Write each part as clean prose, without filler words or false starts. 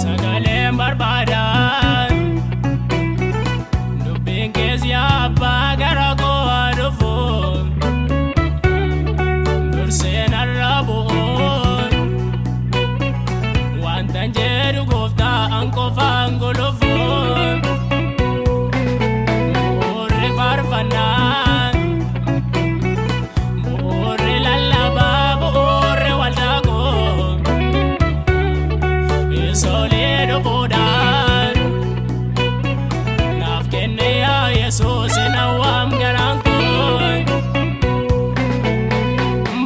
Sagaleen barbaadan dubbiin keessi abbaa gara koo dhufu durseen har'a bu'uun wantan jedhu gooftaa an qofaan gulufu bu'uurri faarfannaa bu'uurri lallabaa bu'uurri waldaa koo. Isolee dhufuudhaan naaf kenne yaa Yesuus na waam garaan kun.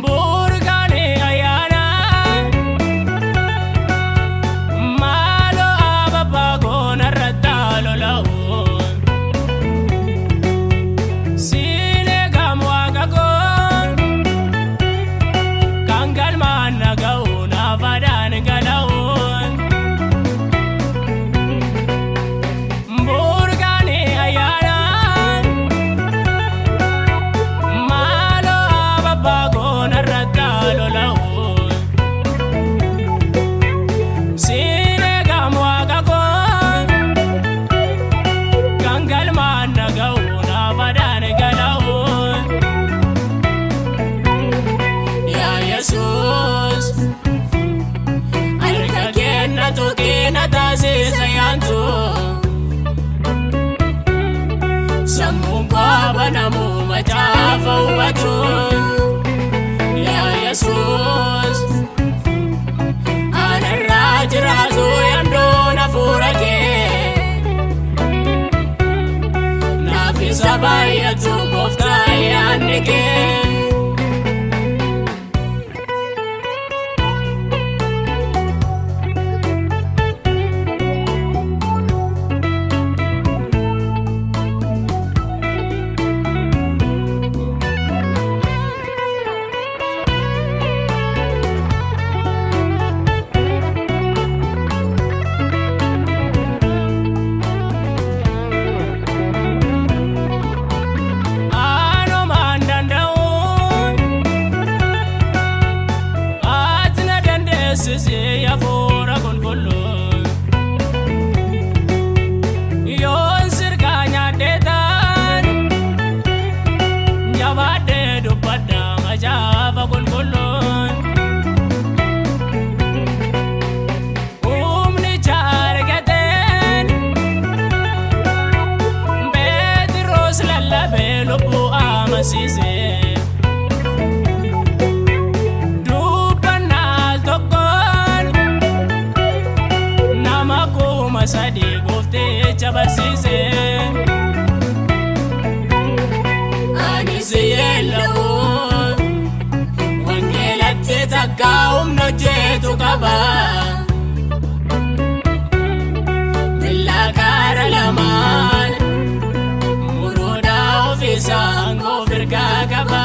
Burqaan ayyaana maaloo ababbaa koonarratti lola'u. Siin eegamu waaqa koo kan galmaan na ga'u naaf adaan gala'uun. Burqaan ayyaana maaloo ababbaa koonarratti lola'u. Siin eegamu waaqa koo kan galmaan na ga'u naaf adaan gala'uun. Yaa Yesuus harka kenna tuqina taasisa yaantu sammuun koo banamuu macaafa hubatu. Yaa Yesuus anarraa jiraatu yandoon hafuura kee naaf isa baay'atu gooftaa yaadni kee. Anumaan danda'u ati na dandeessisi hafuura qulqulluu yoon sirkaa nyaadhee taan jabaadhee dubbadha macaafa qulqulluun humnicha argateen Peetiroos lallabee lubbuu amansiise. Dubbannaa al tokkoon nama 3,000 goofticha barsiise. Ani si yeella'u wangeelatti takka humna hojjetu qaba. Billaa kaara lamaan muruudhaa ofiisaa aangoo mirgaa qaba.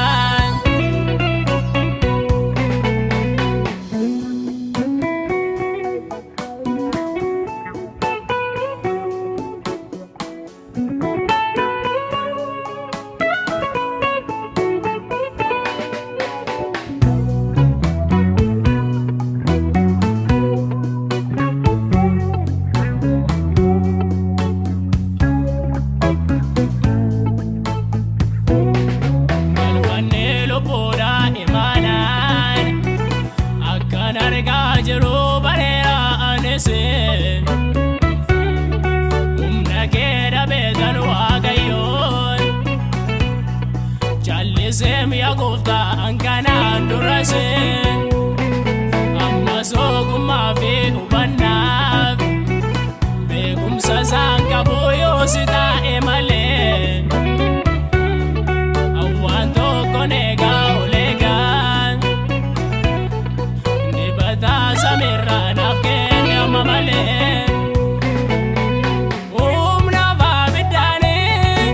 Galfannee lubbuudhaa imaanaan akkan argaa jiru bareera anis. Humna kee dhabeetan waaqayyoon calliseem yaa gooftaa an kanaan duras. Ammas ogummaa fi hubannaaf beekumsa isaan qabu yoo si taa'e malee. Awwaan tokko neegaa oleegaan dibataa samiirraa naaf kenne amma malee. Humna abiddaanii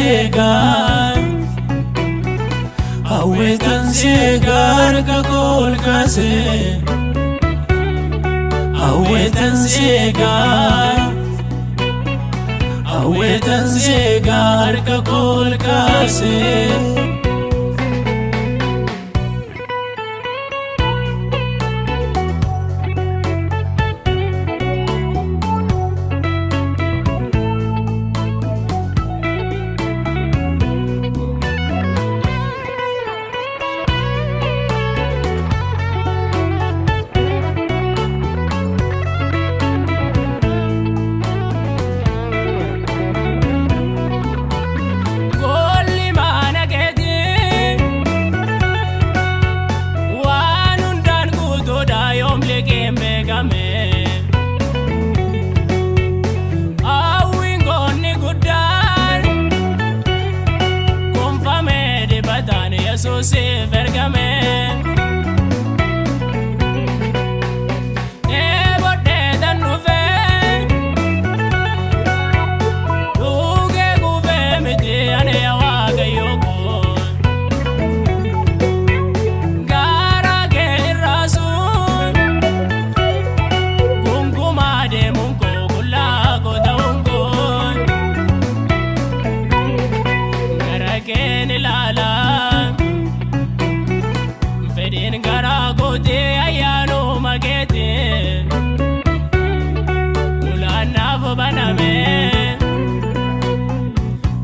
seegaa. Hawweetan seegaa harka koo ol kaasee. Hawweetan seegaa. Hawweetan seegaa harka koo ol kaasee. Golli mana keetii waan hundaan guutuudha yoom liqiin beekame. Hawwiin goonni guddaan kuufamee dibataan Yesuusiif ergame. Dheebodhee tan dhufee dhugee quufee miti ani yaa Waaqayyo koo. Gaara kee irraa sun gungumaa deemuun koo qullaa koo ta'uun koo. Gara keen ilaala fedhiin garaa kootii ayyaanuma keetii. Ulaan naaf baname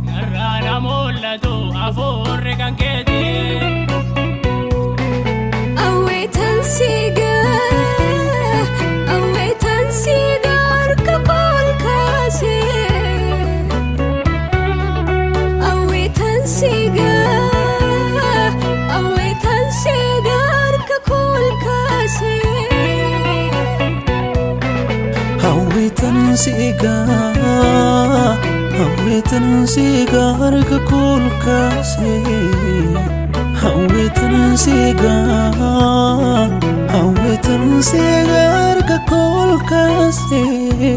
narraa na mul'atu hafuurri kan keetii. Hawweetan seegaa, hawweetan seegaa harka koo ol kaasee. Hawweetan seegaa, hawweetan seegaa harka koo ol kaasee. Hawweetan seegaa, hawweetan seegaa harka koo ol kaasee. Hawweetan seegaa, hawweetan seegaa harka koo ol kaasee.